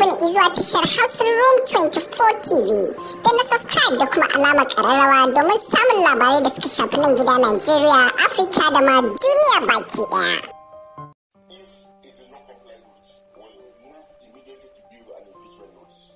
Abin izuwa tashar Hausa Room 24 TV. Da na subscribe da kuma alamar ƙararrawa domin samun labarai da suka shafi nan gida Najeriya, Afirka da ma duniya baki ɗaya. If it did not comply with, will move immediately to give an impeachment notice.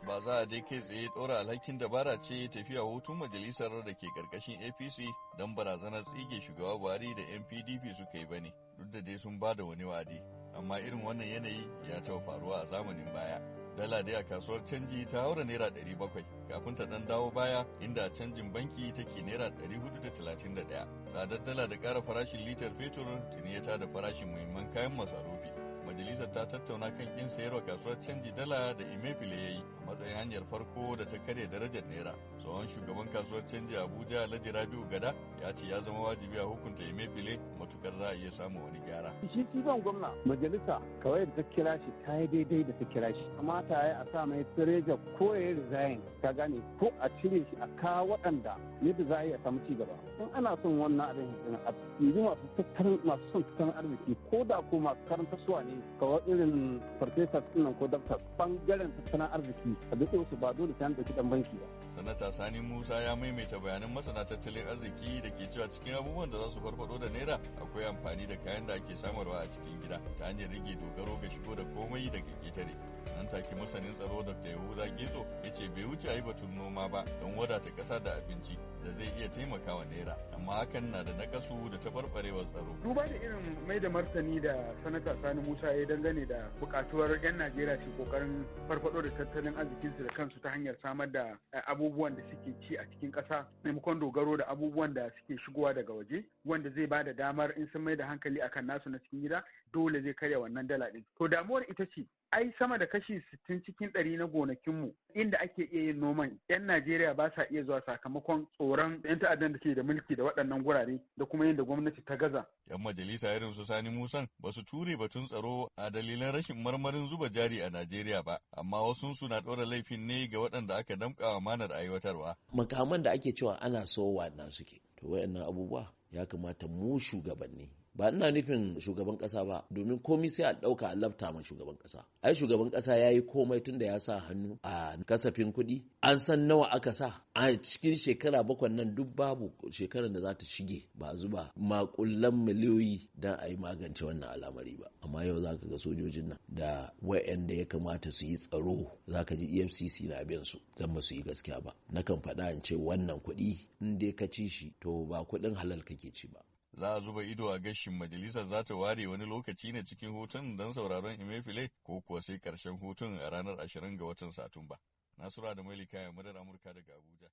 Ba za a je kai tsaye ɗora alhakin dabara ce tafiya hutun majalisar da ke karkashin APC don barazanar tsige shugaba Buhari da NPDP suka yi bane, duk da dai sun ba da wani wa'adi. Amma irin wannan yanayi ya taɓa faruwa a zamanin baya. Dala dai a kasuwar canji ta haura ₦700 kafin ta ɗan dawo baya, inda a canjin banki take ₦431. Tsadar dala da ƙara farashin litar fetur tuni ya tada farashin muhimman kayan masarufi. Majalisar ta tattauna kan kin sayarwa kasuwar canji dala da Emefiele ya yi a matsayin hanyar farko da ta karya darajar naira. Tsohon shugaban kasuwar canji Abuja, Alhaji Rabiu Gada, ya ce ya zama wajibi a hukunta Emefiele matukar za a iya samun wani gyara. Shi cibon gwamna, majalisa kawai da ta kira shi ta yi daidai da ta kira shi. Kamata ya a sa mai pressure ko ya yi resign, ka gane, ko a cire shi a kawo waɗanda yadda za a yi a samu ci gaba. In ana son wannan abin, a yanzu masu tattalin, masu son tattalin arziki, ko da ko masu karanta suwa ne, kawai irin farfesa nan ko doctor bangaren tattalin arziki, a duk su, ba dole sai an ɗauki ɗan banki ba. Sanata Sani Musa ya maimaita bayanan masana tattalin arziki da ke cewa cikin abubuwan da za su farfado da naira akwai amfani da kayan da ake samarwa a cikin gida ta hanyar rage dogaro ga shigo da komai daga ƙetare. Nan take masanin tsaro Dr. Yahuza Getso ya ce bai wuce a yi batun noma ba don wadata ƙasa da abinci da zai iya taimakawa naira, amma hakan na da nakasu da taɓarɓarewar tsaro. Duba da irin mai da martani da Sanata Sani Musa ya dangane da buƙatuwar 'yan Najeriya su kokarin farfado da tattalin arzikinsu da kansu ta hanyar samar da abubuwan da suke ci a cikin ƙasa maimakon dogaro da abubuwan da suke shigowa daga waje, wanda zai ba da damar in sun mai da hankali akan nasu na cikin gida, dole zai karya wannan dala ɗin. To, damuwar ita ce, ai sama da kashi 60% na gonakinmu inda ake iya yin noman, 'yan Najeriya ba sa iya zuwa sakamakon tsoron 'yan ta'addan da ke da mulki da waɗannan gurare da kuma yadda gwamnati ta gaza. 'Yan majalisa irin su Sani Musan ba su ture batun tsaro a dalilan rashin marmarin zuba jari a Najeriya ba, amma wasu na ɗora laifin ne ga waɗanda aka damƙa amanar aiwatarwa. Makaman da ake cewa ana sowa na suke. To, wayannan abubuwa ya kamata mu shugabanni, ba ina nufin shugaban kasa ba, domin komai sai a ɗauka a lafta ma shugaban kasa. Ai shugaban kasa ya yi komai tunda ya sa hannu a kasafin kuɗi, an san nawa aka sa a cikin shekara 7 nan. Duk babu shekarar da za ta shige ba zuba makullan miliyoyi don a yi magance wannan al'amari ba. Amma yau za ka ga sojojin nan da wa'anda ya kamata su yi tsaro, za ka ji EFCC na bin su zan ba su yi gaskiya ba. Nakan faɗa in ce wannan kuɗi in dai ka ci shi, to ba kuɗin halal kake ci ba. Za a zuba ido a gashin majalisar za ta ware wani lokaci ne cikin hutun don sauraron Emefiele ko kuwa sai karshen hutun a ranar 20 ga watan Satumba. Nasura da Malika, muryar Amurka daga Abuja.